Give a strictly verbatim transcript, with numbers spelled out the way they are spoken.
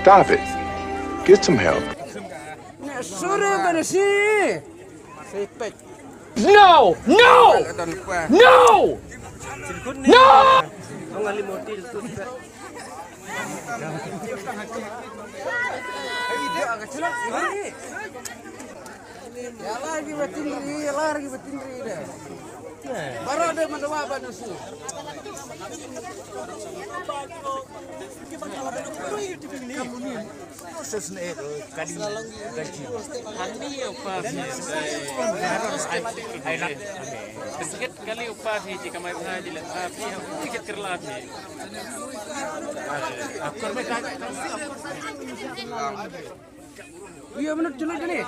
Stop it. Get some help. No! No! No! No! Ïa la ki ba tin ri, ïa la ki ba tin ri de. Baroh de mynta ba nasi. Hangne u pa phi, eh, ai lak. Biskit kali u pa phi, ji kamai bha ji leh pha phi, biskit kyrla phi. Iya, menurut julur kali.